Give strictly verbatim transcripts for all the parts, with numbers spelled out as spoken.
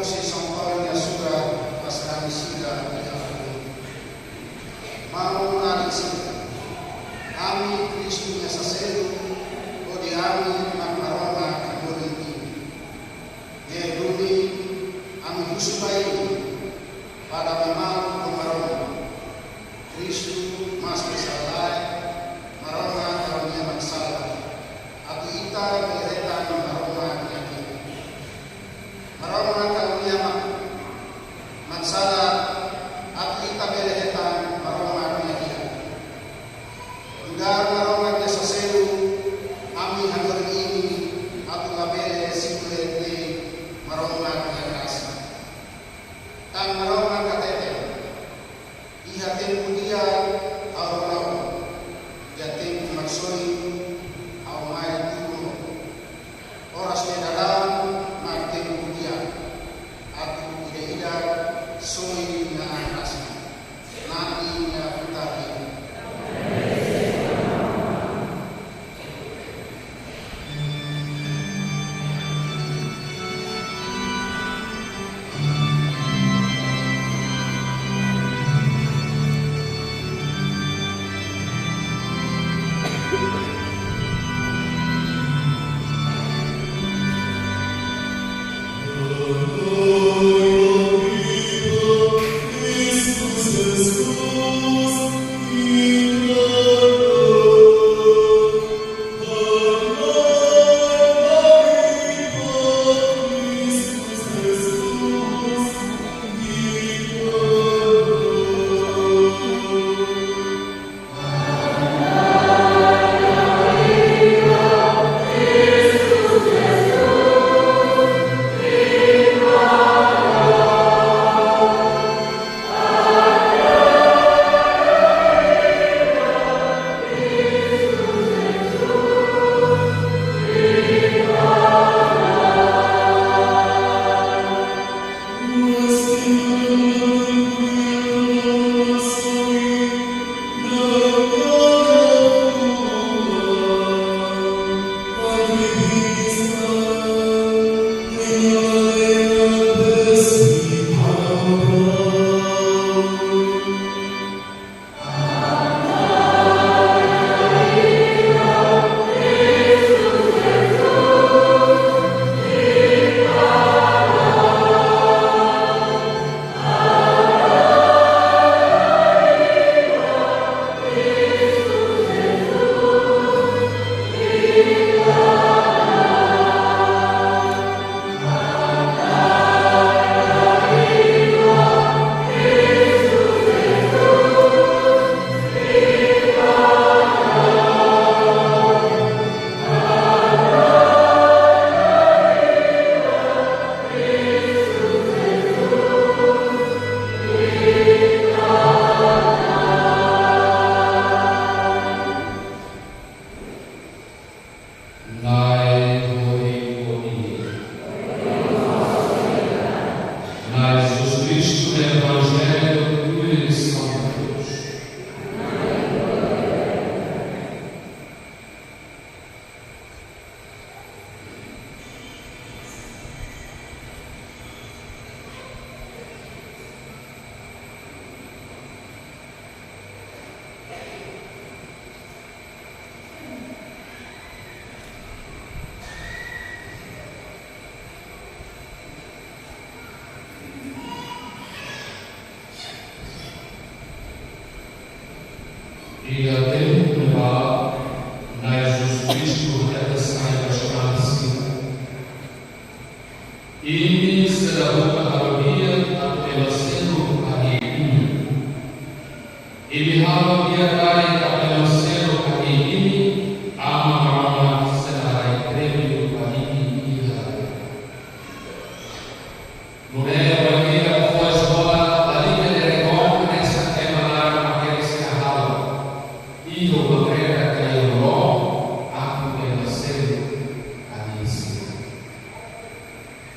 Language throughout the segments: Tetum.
São Paulo nia surat ba sira-nia sira iha Roma. Maun-alin sira, ami Kristu nia sasedu, hodi ami mak Maromak hadomi imi. Ne'e duni ami husu ba imi, para ami maluk ho Maromak. Kristu maski sala, Maromak halo nia mak sala, atu ita bele hetan Maromak nia ki'ik. Maromak halo nia mak, mak sala, atu ita bele hetan Maromak nia ki'ik. Nu'udar Maromak nia sasedu, ami hadomi imi, atu labele simu de'it Maromak nia grasa. Tan Maromak hatete: Iha tempu di'ak ha'u rona ó, iha tempu maksoin ha'u mai tuir ó. Oras ne'e daudaun mak tempu di'ak, atu ida-idak soi nia an rasik, na'i nia futar hirak. Na'i hodi ko'alia. Na'i Jesus Kristu, Evanjellu tuir São Mateus. Iha tempu ne'ebá, Na'i Jesus Kristu hetan sai ba sira. Imi sei la buka halo di'ak atu ema seluk hahi'i imi. Imi halo di'ak karik atu ema seluk hahi'i imi, Aman Maromak sei la harii prémiu ba imi iha. Nune'e bainhira fó esmola, lalika dehan ho ema laran mak imi sei halo. Iha uma kreda ka iha uma lolon, atu ema seluk hahi'i sira.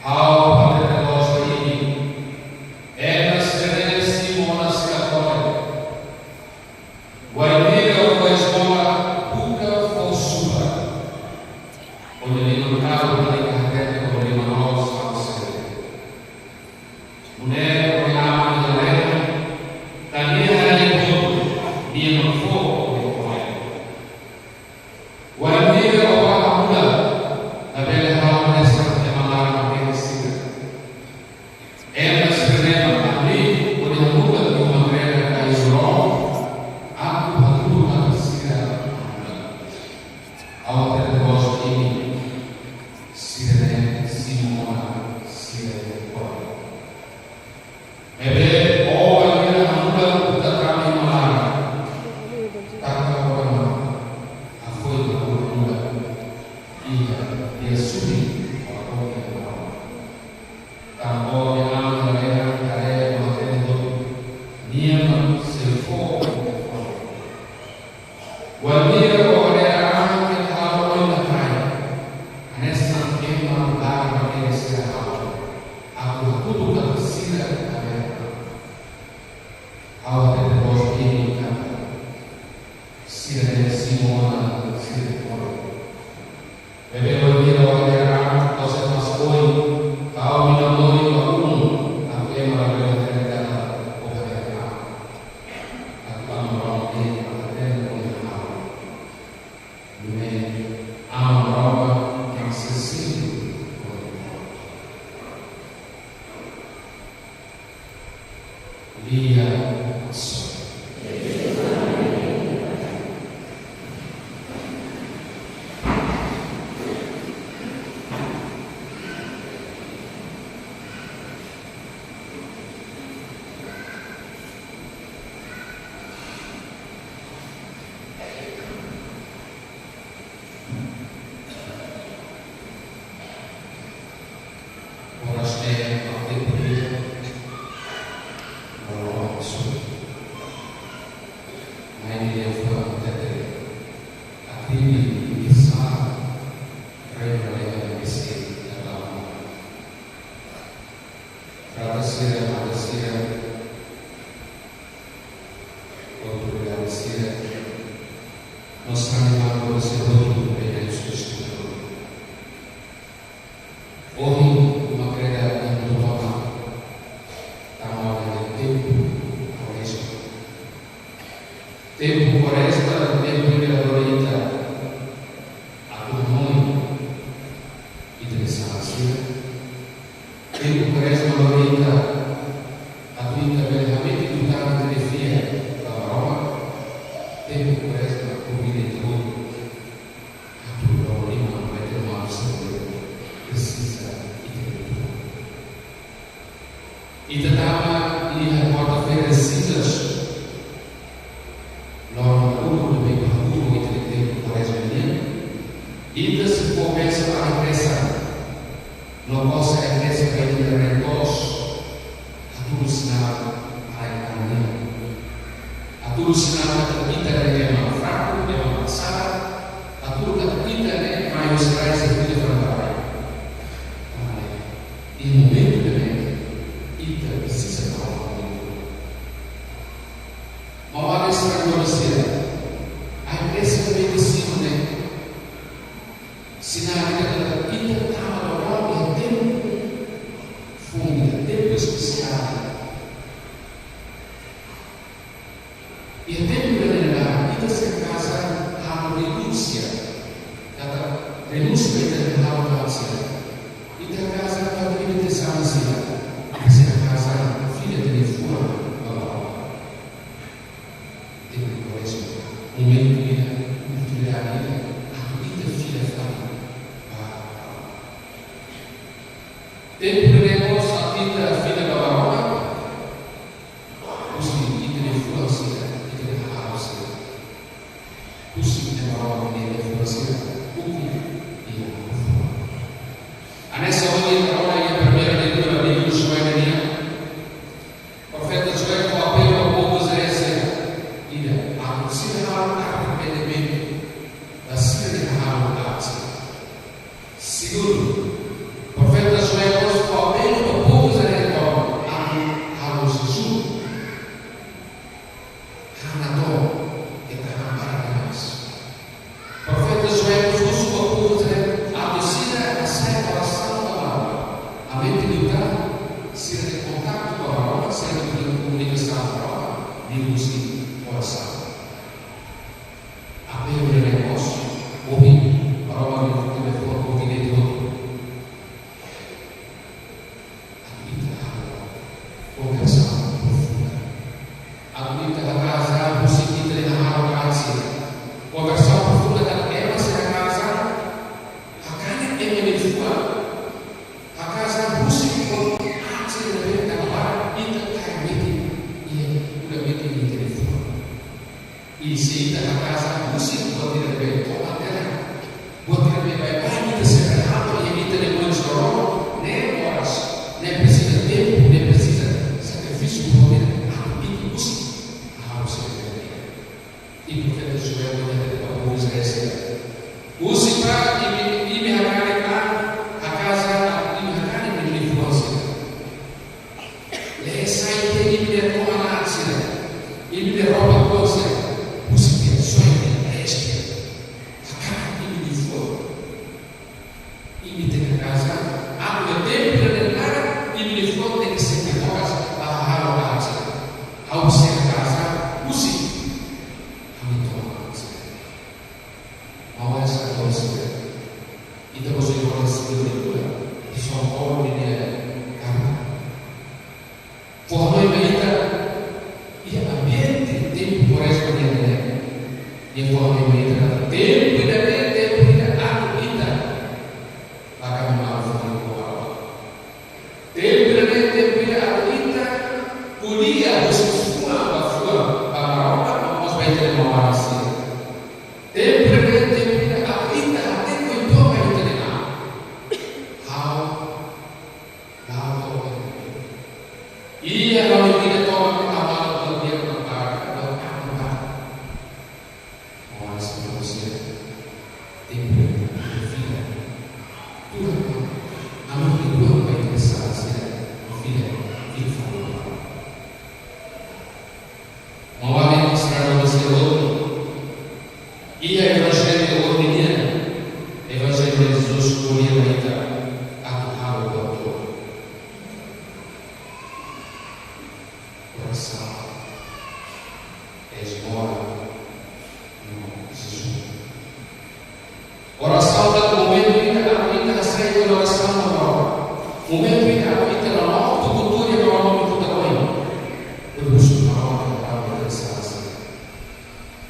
Ha'u hatete loos ba imi, ema sira ne'e simu ona sira kole. Wainhira fó esmola, buka fó subar. Hodi liman karu, lalika hatete hodi liman loos, ha'u sei. sira-ne'e simu ona sira-nia oin. Maibé, ó bainhira hamudan buta tama iha malae, taka ó-nia matan, hafoin hamudan, iha dia sudi, ó-nia matan. Tanba ó-nia Aman iha lalehan haree no hatene hotu, Nia mak sei fó. Wainhira ó haree an ne'e halo oin la kaer, hanesan ema barak ne'ebé sira halo, atu hatudu katak sira haree an. Ha'u hatete loos imi katak sira-ne'e simu ona sira-nia oin. Maibé wainhira ó haree an, ó sei fase oin, ha'u mina mori ba ulun, atu ema labele hatene katak ó haree an. Atu Aman Maromak ninia matan hatene oin ha'u. Nune'e Aman Maromak mak sei sente oin. Lia so. Oras ne'e, tempu ida, Maromak sura. Mai nia liafuan hatete, atribi imi sa, rei na lega na besi, na lama. Rata sira, mata sira, autoridade sira, no sani ba ko sira hotu, Rei Jesus Kristu. Ohin, uma kreda yang utama, tama dengan tempu Kuaresma. Tempu Kuaresma, tempu ida lori ita atu hanoin ita-nia sala sira. Tempu Kuaresma lori ita atu ita bele hametin liután ita-nia fiar ba Maromak. Tempu Kuaresma konvida ita hotu atu lori liman ba ita-nia maluk sira ne'ebé presiza ita-nia liután. Ita tama iha kuarta-feira cinzas, loron uluk ne'ebé hahú ita-nia tempu Kuaresma nian. Ita sei fó bensaun ba ai-presan, no kose ai-presan ba ita-nia reen-toos, hatudu sinál ai-an nian. Hatudu sinál katak ita ne'e ema fraku, ema mak sala, hatudu katak ita ne'e mai husi rai sira-nia fila fali ba rai. Amen. Iha momentu ne'e, ita presiza tau momentu. Maun-alin sira no oan sira, ai-presan ne'ebé ita simu ne'e, sinál ida katak ita tama iha tempu foun, iha tempu espesiál. Iha tempu ida-ne'e ita sei hakarak halo renúnsia, katak renúnsia ba ita-nia halo-kalan sira. Ita hakarak halo ita-nia sala sira. Ita sei hakarak fila ita-nia fuan ba Maromak. Tempu Kuaresma, momentu ida, oportunidade ida, atu ita fila fali ba Maromak. Tempu ida-ne'e mós atu ita fila ba Maromak, husi ita-nia fuan sira, ita-nia hahalok sira. Husi ita-nia Maromak nia liafuan sira, ukun iha fuan. Hanesan ohin ita rona iha primeira leitura Bíblia Joel nian, profeta Joel fó apelu ba povu Israel sira, ida, atu sira halo arrependimentu ba sira-nia hahalok sira. Segundu, profeta Joel mós fó apelu ba povu Israel atu halo jejún, han natoon, keta han barak demais. Profeta Joel mós husu ba povu Israel atu sira hasa'e orasaun ba Maromak. Aumenta liután sira-nia kontaktu ba Maromak, sira-nia komunikasaun ba Maromak, liuhusi orasaun. Apelu ida-ne'e mós, ohin, Maromak nia liafuan konvida ita hotu Imi tenke kaza, atu iha tempu ida-ne'e laran, imi-nia fuan tenke sente moras ba halo arte. Ha'u sei kaza, husi ami tomak. Maun Alex Cardoso, ita mós iha orden sivil de lua, di São Paulo, di nia karta. Fó hanoin ba ita, iha ambiente tempu Kuarezma nian ne'e. Nia fó hanoin ba ita katak tempu ida-ne'e, tempu ida atu ita bá kami malu fali ho Maromak. Tempu ida-ne'e, tempu ida atu ita ko'alia husi fuan ba fuan, ba Maromak, no mós ba ita-nia maun-alin sira. Tempu ida-ne'e, tempu ida atu ita hateke uitoan ba ita-nia an. Ha'u, ha'u to'o. Iha ha'u-nia vida tomak, ha'u halo buat di'ak ka laran, buat aat ka laran. Maun Alex Cardoso, tempu ida fila. Tuhan, ami nia buat ba ita-nia sala sira, fila, fila fali. Maun Alex Cardoso, iha Evanjellu ohin nian, Evanjellu Jesus ko'alia ba ita atu halo buat tolu. Orasaun, esmola, no jejún. Orasaun mak momentu ida atu ita hasai orasaun ba Maromak. Momentu ida atu ita la'o tuku tuir Maromak nia futar oin. Atu husu Maromak atu halo buat sala sira.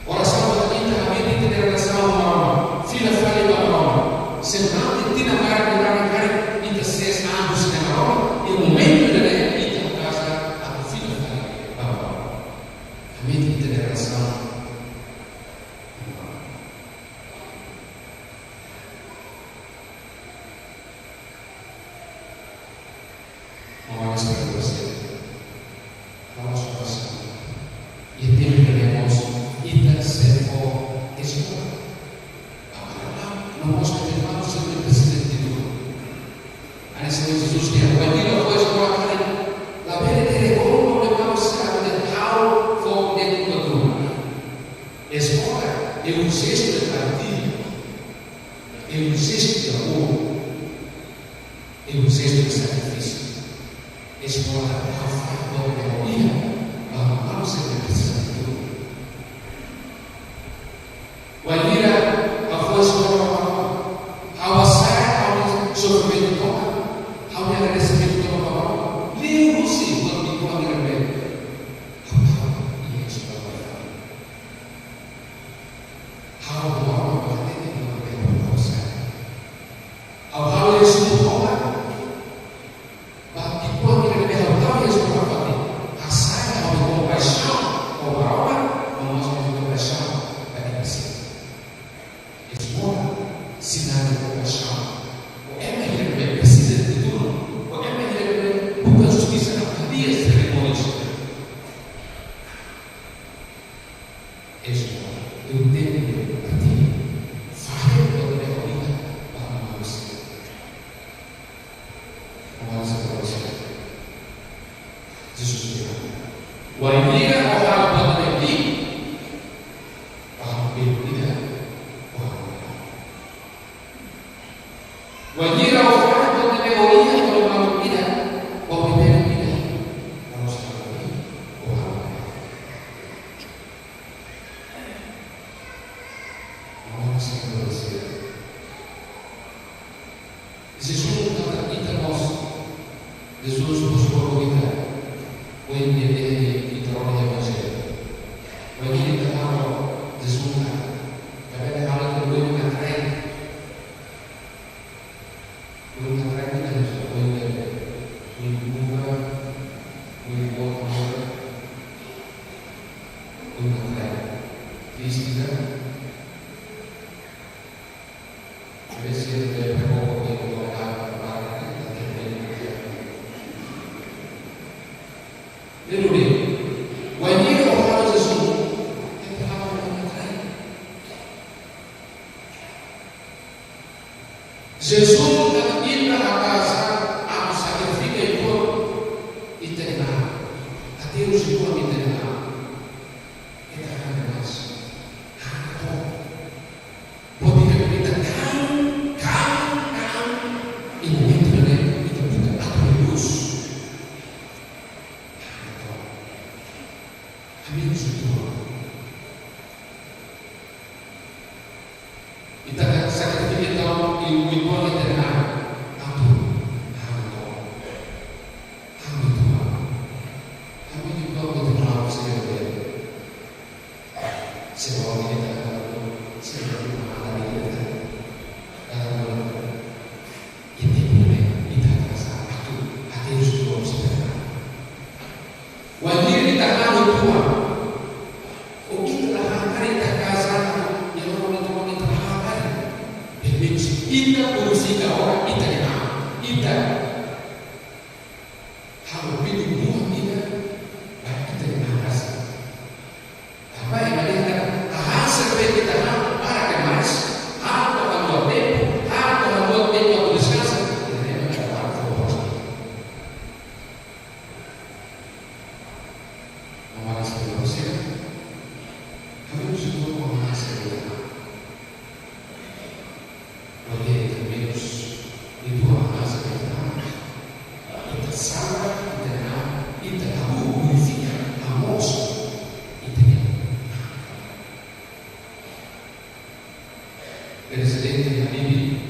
Orasaun mak ita hametin ita-nia relasaun ho Maromak, fila fali ba Maromak. Semana tinan barak nia laran karik ita sees an husi Maromak, iha momentu ida-ne'e ita kaza atu fila fali ba Maromak. Hametin ita-nia relasaun. Maun Alex Cardoso, halo orasaun. Iha tempu ida-ne'e mós, ita sei fó esmola. Agora, no mós ita-nia maun sira presiza di tuir. Hanesan Jesus dehan, wainhira fó esmola karik, labele dehan, oh, no, no, maun sira, dehan, ha'u fó ne'e ba tuir. Esmola é um gesto de partilha, é um gesto de amor. É um gesto de sakrifísiu. Esmola ha'u fó ba ita-nia maun sira, ba maun sira ne'ebé presiza di tuir. Wainhira ha'u fó esmola ba Maromak, ha'u hasai ha'u-nia sofrimentu tomak, ha'u-nia agradesimentu tomak ba Maromak, liuhusi buat ida-ne'ebé ha'u tau iha esmola ba Maromak. Ha'u ba Maromak ba ita-nia buat ida-ne'ebé ha'u hasai. Ha'u halo jejún tomak, ba ki'ikoan ida-ne'ebé ha'u tau iha esmola ba ita. Hasai ha'u-nia kompaixaun ba Maromak, no mós ha'u-nia kompaixaun ba ema sira. Esmola sinál de kompaixaun. Ba ema ida-ne'ebé presiza di tulun. Ba ema ida-ne'ebé buka justisa, hadi'a sira-nia moris. Esmola, eu tenho que partilhar. Fahe buat ne'ebé ha'u iha ba maun sira. Maun sira, Jesus dehan, wainhira ha'u halo buat ne'ebé di'ak, ha'u bele ida, ha'u Wainhira ha'u fahe buat ne'ebé ha'u iha ba maluk ida, ha'u bele ida, ha'u salva ida, ha'u halo. Maun sira, Jesus katak ita mós, Jesus mós halo ita, wainhira ita rona Evanjellu. Wainhira ita halo Jesus katak, labele halo ita halo ita katak. Ohin karik ita harus ohin bebé, ohin buka, ohin botol, ohin karik. Please, tidak. Terus kita bebé kok, ohin buka, buka, buka, buka. Lalu deh, wainhira ha'u halo Jesus, ita halo ohin karik. Jesus katak ita hakarak atu sakrifika ita, ita iha. Até hoje ita iha. Ita hakarak mais. Hakarak. Pode ita kan, kan, kan, Uitoan ita-nia an atu halo. Halo uitoan. Halo uitoan ita-nia an sira be. Sebab ita halo, sebab ita halo, ita halo. Ita pune, ita rasa atu, atu harus dua sita. Wainhira ita halo uitoan, o ita la hatene ita kaza, ya no ita, ita la hatene. Permisi, ita purifika agora ita-nia an, ita halo pini buah ita, ba ita-nia an kaza. Tanba ema dehan katak, hahán sira be ita halo para demais, halo to'o haluha tempu, halo to'o haluha tempu atu deskansa, ita lembra katak halo foho. Maun-alin sira, ha'u husu ba maun-alin sira. Porque ita menus, ita hahán sira be ita halo. Ita sala, ita na, ita halo, purifika, hamoos, ita-nia. Prezidente Habibie,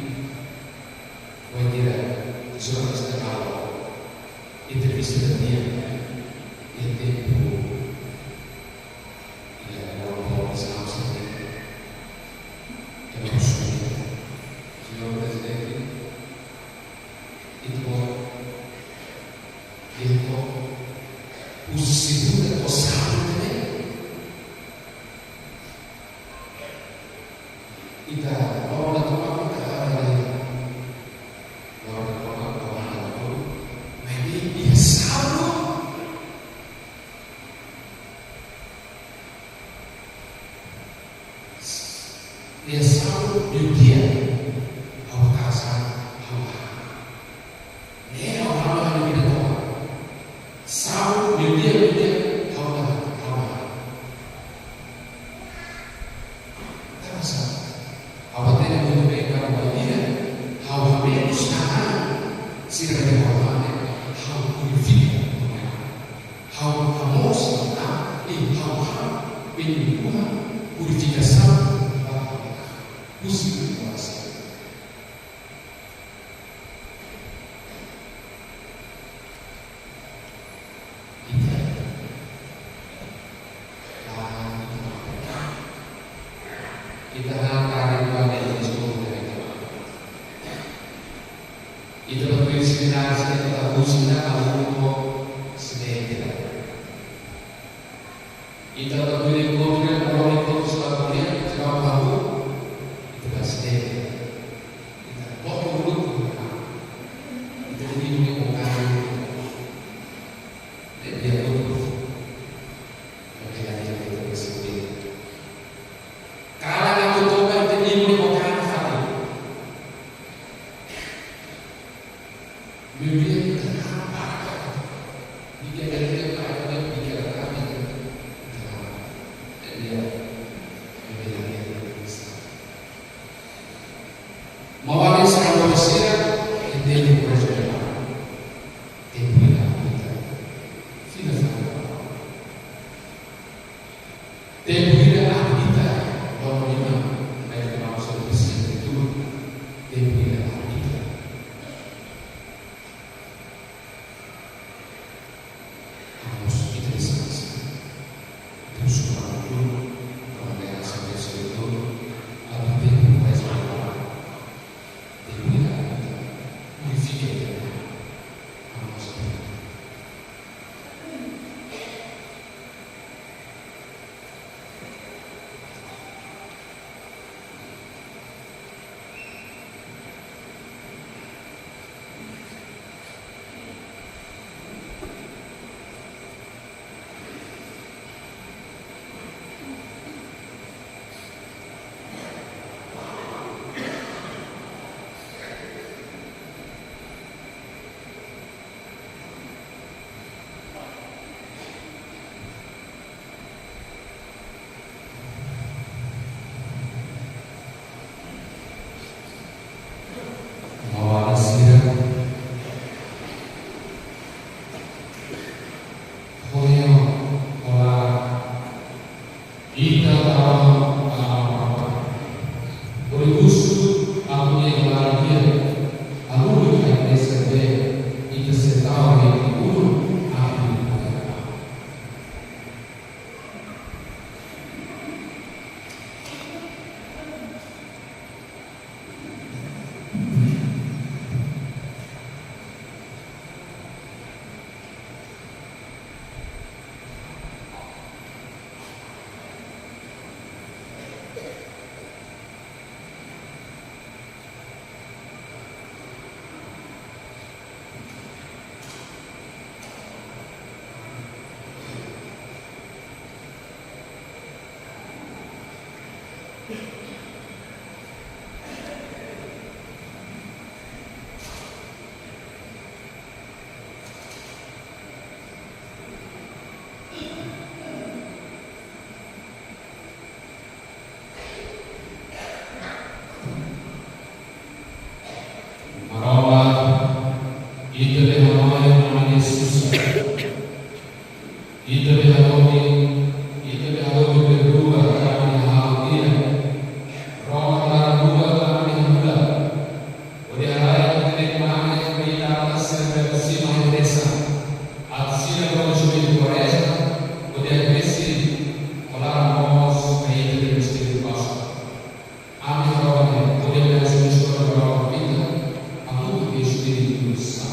wainhira jornalista halo entrevista ba nia, iha tempu, iha tempu, Señór Prezidente, ita-boot, ita-boot, husi segunda to'o sábadu ne'e, ita loron tomak ita halo de'it. Loron tomak ita halo de'it. Maibé iha sábadu, iha sábadu meiudia, ha'u kaza, ha'u hahán. Ne'e ha'u halo ha'u-nia vida tomak. Sábadu, meiudia, meiudia, ha'u la, ha'u la. Tanba sá, ha'u hatene buat ne'ebé katak wainhira ha'u hamenus hahán sira be ha'u hahán, ha'u purifika ha'u-nia an. Ha'u hamoos ha'u-nia an, i ha'u halo penipuan purifikasaun ba ha'u-nia an. Husi purifikasi. Ita, ah, ita, ita hakarak ita bá diskuti ita. Ita bá tuir semináriu, ita bá tuir semináriu, ita bá tuir enkontru, ita bá enkontru sira ko'alia, sira ko'alia, ita bá sidere. Ita bá ko'alia, ita bá ko'alia. Ita bá ko'alia. Kalan atu toba, ita bá ko'alia. Bíblia ita hapara. Bíblia ita hapara, Bíblia ita hapara. Jadi, ya, Bíblia ita hapara. Maun-alin sira, maun-alin sira, ita tenke prepara. Tempu ida ita. Fila fila. Tempu ida ita, loron lima, mai ke maun sira presiza de tudo. Tempu ida ita. Hamoos ita deskansa. Ita husu ba Maromak, para graça de Senhor, atu tempu mais agora. Tempu ida ita. Purifika ita. Ita bele hanoin Na'i Jesus. Ita bele hanoin, ita bele hanoin perdua tanba ita halo di'ak. Rona laran rua tanba ita halo di'ak. Hodi halai ita-nia mane, ita-nia sira-ne'ebé sira mai reza. Atu sira rona jumento Kuarezma, hodi agradese ho laran moos ba ita-nia Espíritu Pasku. Ami rona, hodi agradese Espíritu Pasku, ita, atu Espíritu Santu.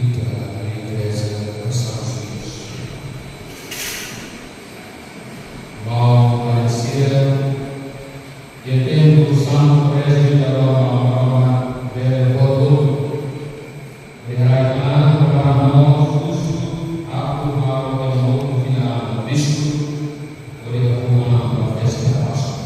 Igreja Nasaun Suísa. Mau Malaysia, dia tempu Santu Teresa de Roma, Roma, bele botu, bele raikan, para nós, justu, aku mau tempo final, bispu, boleh berhubungan, profesi, pastor.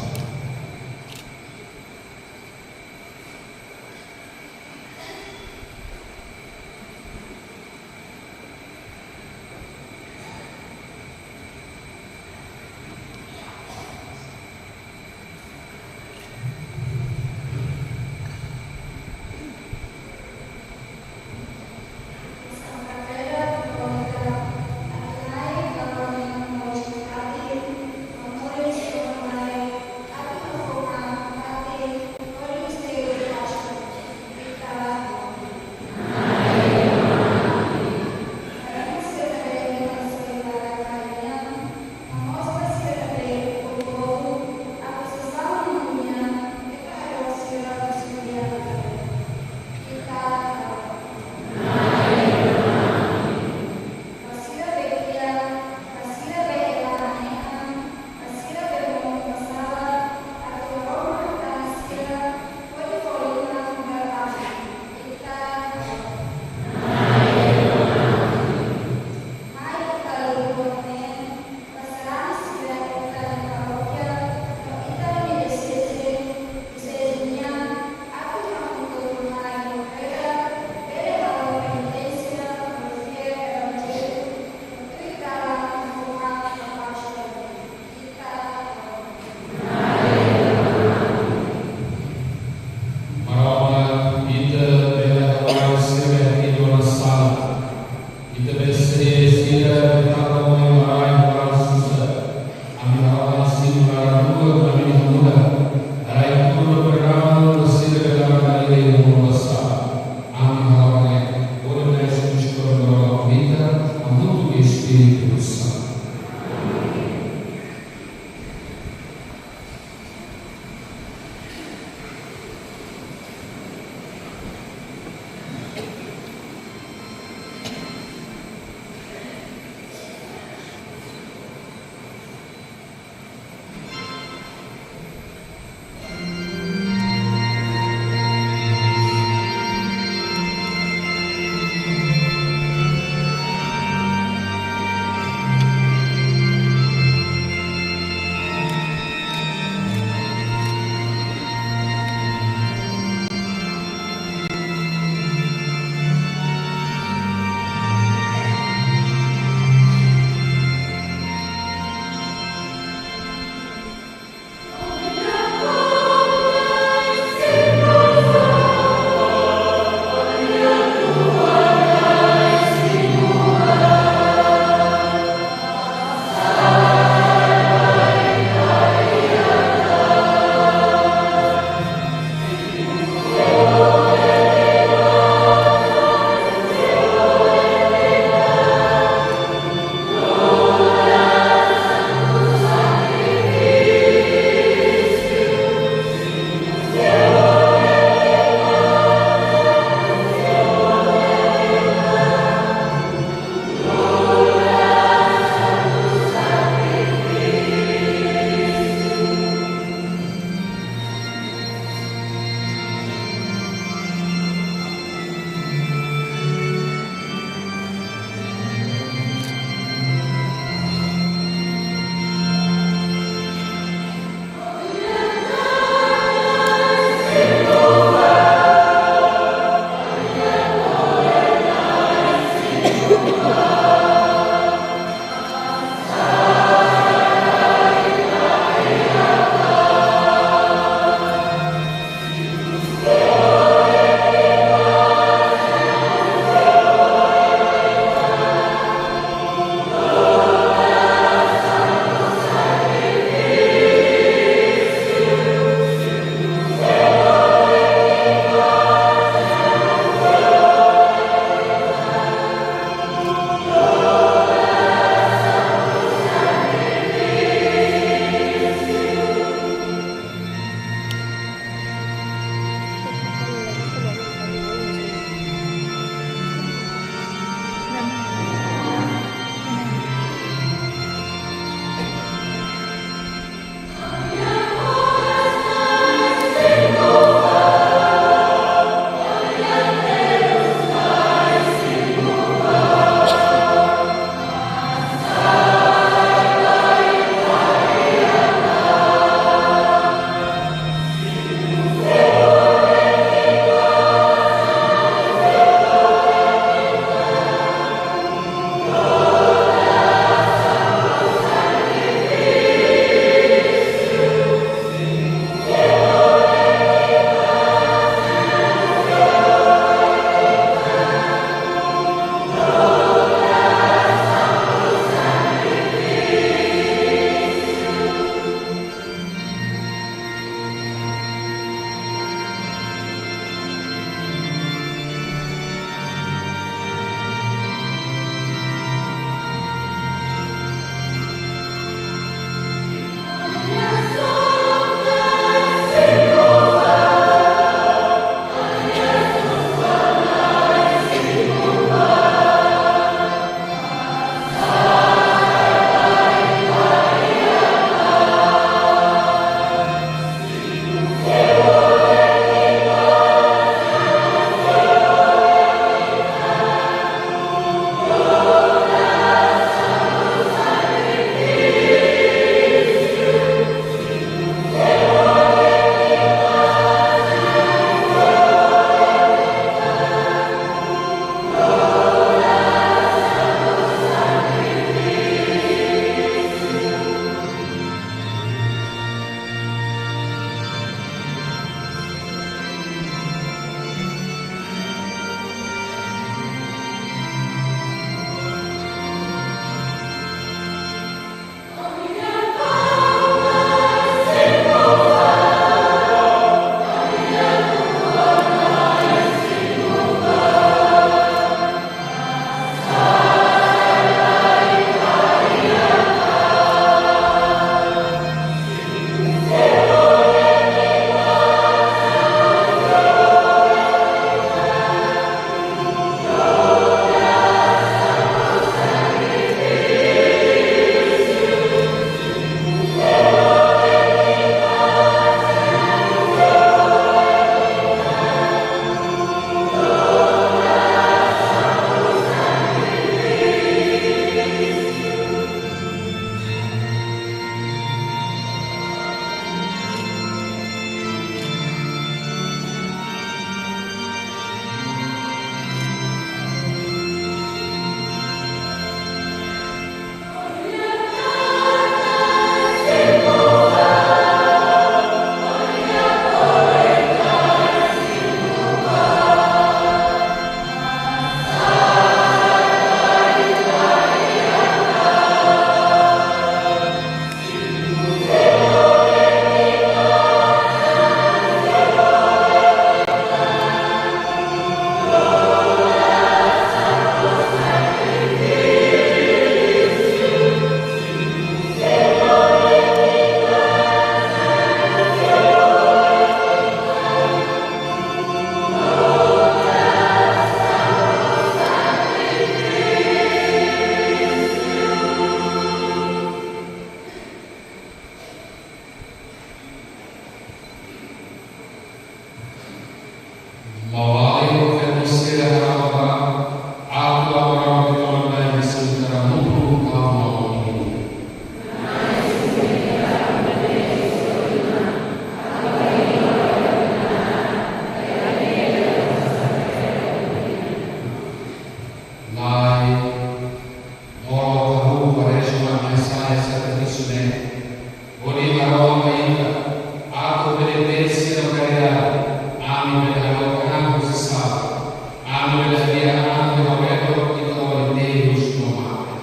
Ami hadi'a Ami ho redor ita-boot, Deus no mate.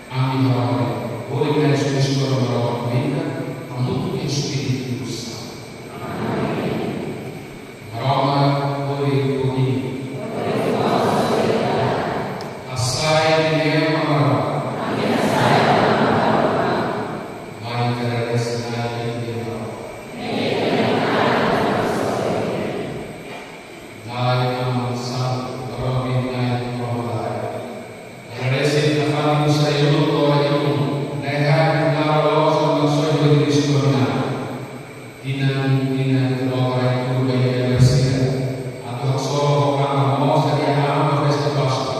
Ami hadi'a Ami, hodi mai Jesus Kristu Maromak ita, hamutuk ho Espíritu Santu. Maromak hodi ho imi. Hasai Nia Maromak. Mai ita agradese Na'i ita-nia Maromak. Na'i Aman Santu, Maromak Na'i, Maromak Laek. Agradese nafatin husi rai-ulun to'o rai-ikun, ne'e hak nafatin loloos no soe hodi Kristu Maromak. Tinan, tinan, ita-boot rai tuur ba ita-nia sira, atu haksolok ho aman mós hadi'a Aman ba festa Páskua.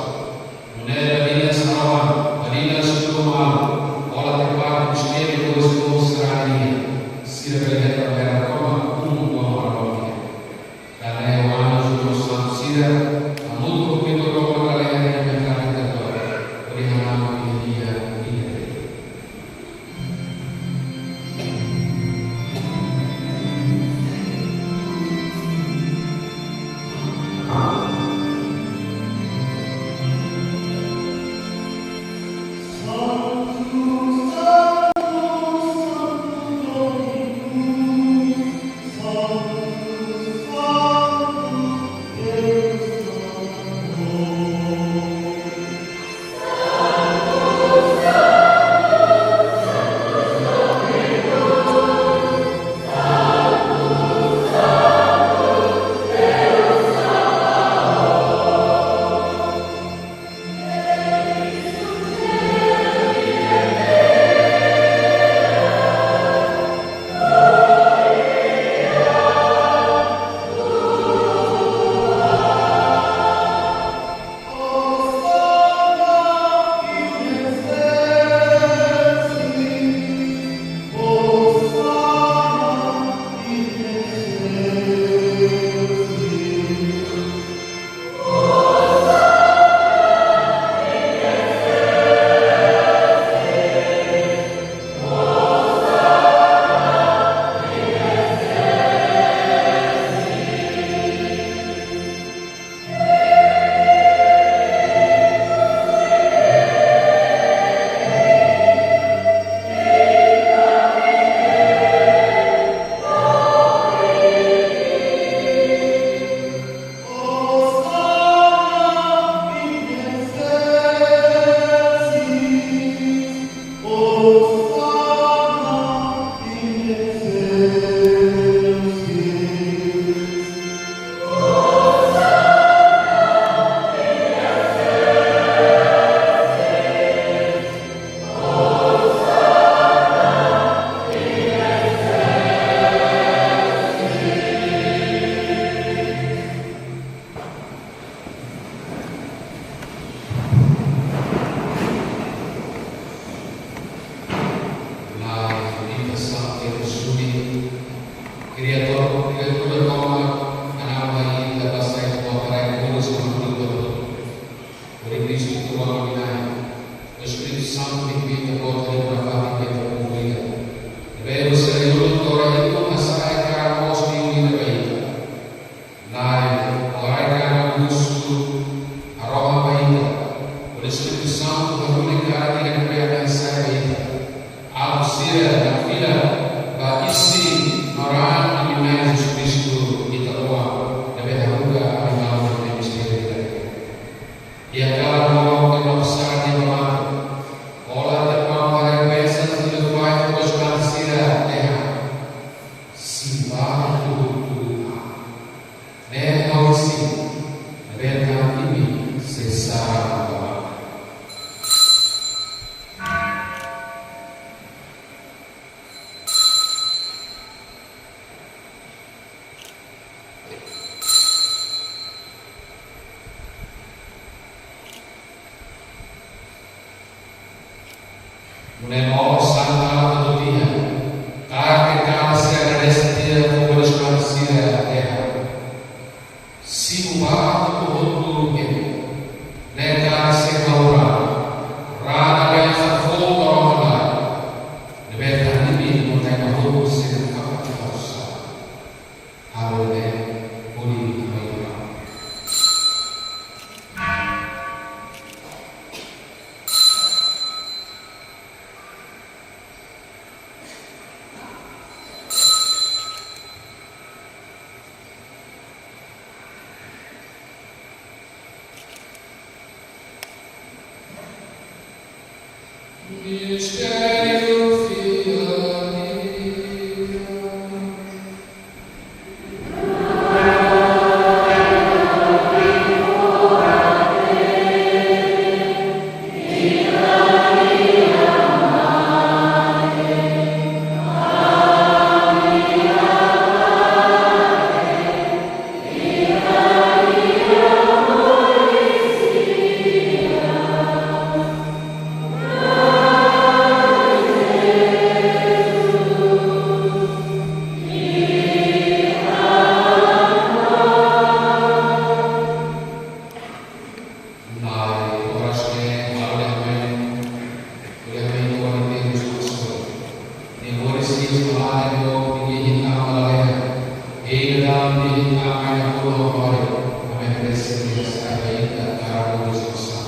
Nune'e badinas Aman, badinas uluk malu, hola tepar mistériu husi povu sarani nian, sira bele hetan bee tomak umum ba Maromak nian. Tanba ne'e anjus no santu sira, hamutuk ho Pedro no Madalena nia mekani terdor, hodi hananu iha nia, nia. Na'i ita santu, ita suni, Kriadór, Kriadór tomak, Aman mai ita basa ita-boot rai tuur hamutuk ho Kristu Maromak Na'i. Espíritu Santu, ita-boot rai tuur hamutuk ho ita. Ne'ebé husi rai-ulun to'o rai-ikun hasa'e kalan moos liu liu ba ita. Na'i, orai kalan husu Aman ba ita. Hodi Espíritu Santu harunik kalan ida ne'ebé Ami hasa'e ba ita. Atus sira nakfila ba isin no raan Imi-Na'i Jesus Kristu, Ita-Oan, ne'ebé haruka Ami malu iha mistériu ida-ne'e. Iha kalan molok ema sira nia mate, hola tepar no haraik bensaun, liafuan ba todos mate sira dehan: Simu ba hotu-hotu Aman. Ne'e ha'u isin, ne'ebé tan imi sei saran ba mate. Nune'e mós santa atu tiha, kalan ke kalan sira agradese tiha fó ba todos mate sira dehan: Simu ba hotu-hotu imi. Ne'e kalan sei ha'u raan, raan ne'ebé sai foun no rohan-laek, ne'ebé tan imi no ema hotu sei nafatin fó sai. Halo ne'e hodi hamai Aman. Mistério Fiadina. Nai, oras ke, halo le amen, le amen, oras ke, Deus abensoa. Ni oras ke, semana, Deus, ni hinga, mala, le. Ei, dalam, ni hinga, mai, na, polo, kore. Amen, resi, ni, sa, ai, ta, kara, Deus, sa.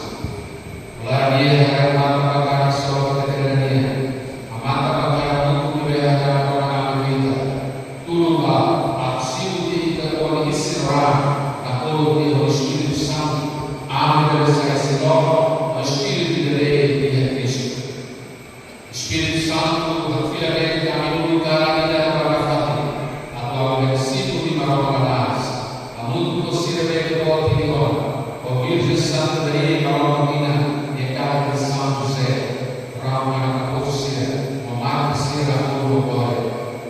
Laran-dia, haree matan ba kanan, soka ba kanan nian. Amata ba kanan, mutu, bebe, haree matan, ami, vita. Tulun ba, aksi, uti, ita, kone, isin, ran, na, polo, ni, Espíritu Santu. Ami, bebe, sai, si, logo, Espíritu, bebe, dia, Kristu. Espíritu Santu, hakfila de'it ami uluk kalan ida-ne'ebé fatin, atu ami bele simu Maromak ba na'an. Hamutuk ho sira-ne'ebé boot iha ona, ho Virjen Santa Maria Maromak nia inan, no kalan de São José, rona kapotu sira, no mate sira ho kore.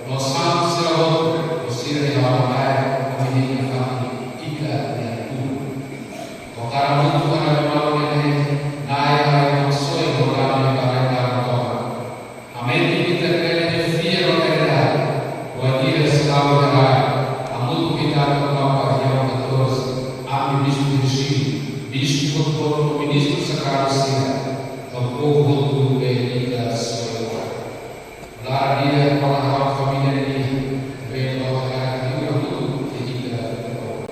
No santu sira hotu, no sira-nia orasaun, ami hili fatin ika nia tulun. Ho karan mutu hanesan malu ne'e, Na'i, harii mak soe ho dame ba rai-laran tomak. Aumenta ita-nia fé no karidade. Wainhira selalu herai, hamutuk ho ita-nia Papa João katorze, ami bispu Virgílio, bispu hotu-hotu, ministru sakramentu sira, no povu hotu be ita soe. Laran-dia, kona-ba família nian, be no hakat ita hamutuk, ita hamutuk.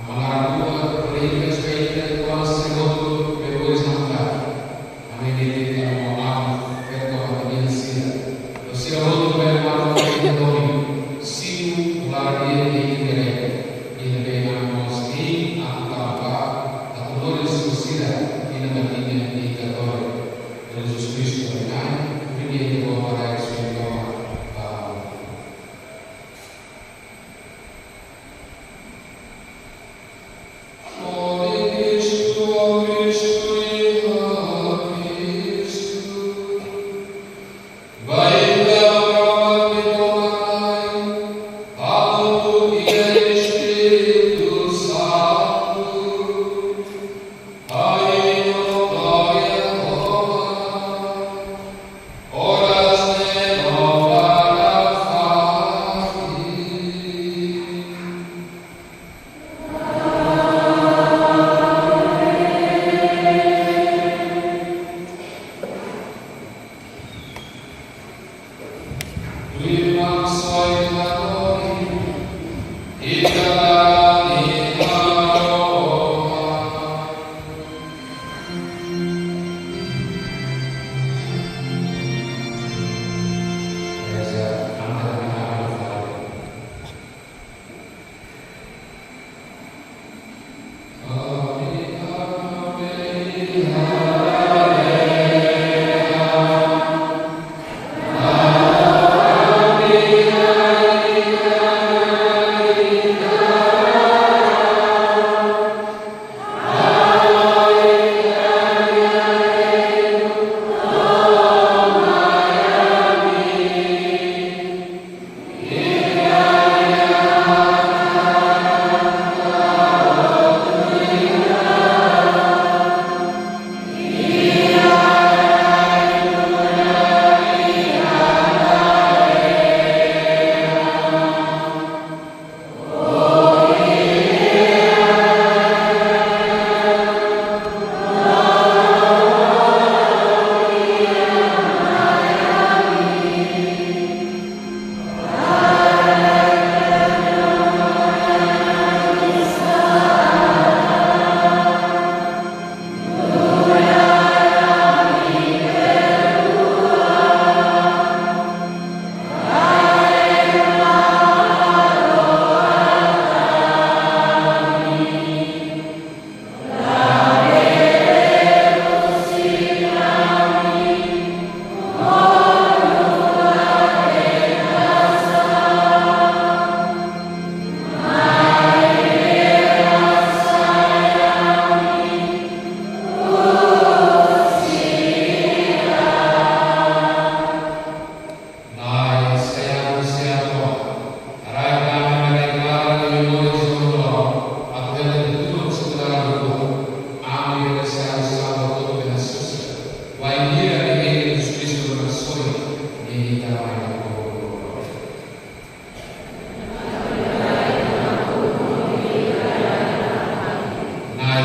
Aman Maromak, bele ita espírita, kuandu sira hotu bele oras nangka. Ami dehan ami mau am, perto ba família sira. No sira hotu bele malu ke ita domin. Simu, laran-dia, ita bele. Ita bele ami mós, ita, ami tanba, atu lori sira, ita bele, ita kore. Jesus Kristu, amen. Beri dia doa para Espírito. Amen.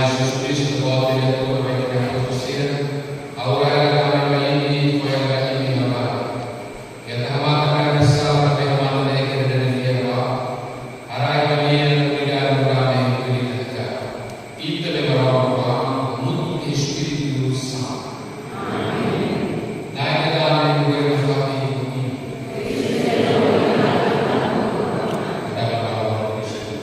Jesus Kristu, boot diretór ba ita-nia povu sira, ha'u haraik dame ba imi, foin ba imi ha'u dame. Keta hamatan ami-nia sala, maibé hamatan ne'e ita-nia fiar ba. Haraik ba nia, unidade no dame, unidade. Ita-nia Maromak, Aman, hamutuk ho Espíritu Santu. Dai ita-nia dame, governa fatin imi. Dame ba Kristu.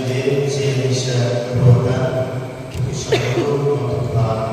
Ita sei inisiativa importante, porque só grupo não para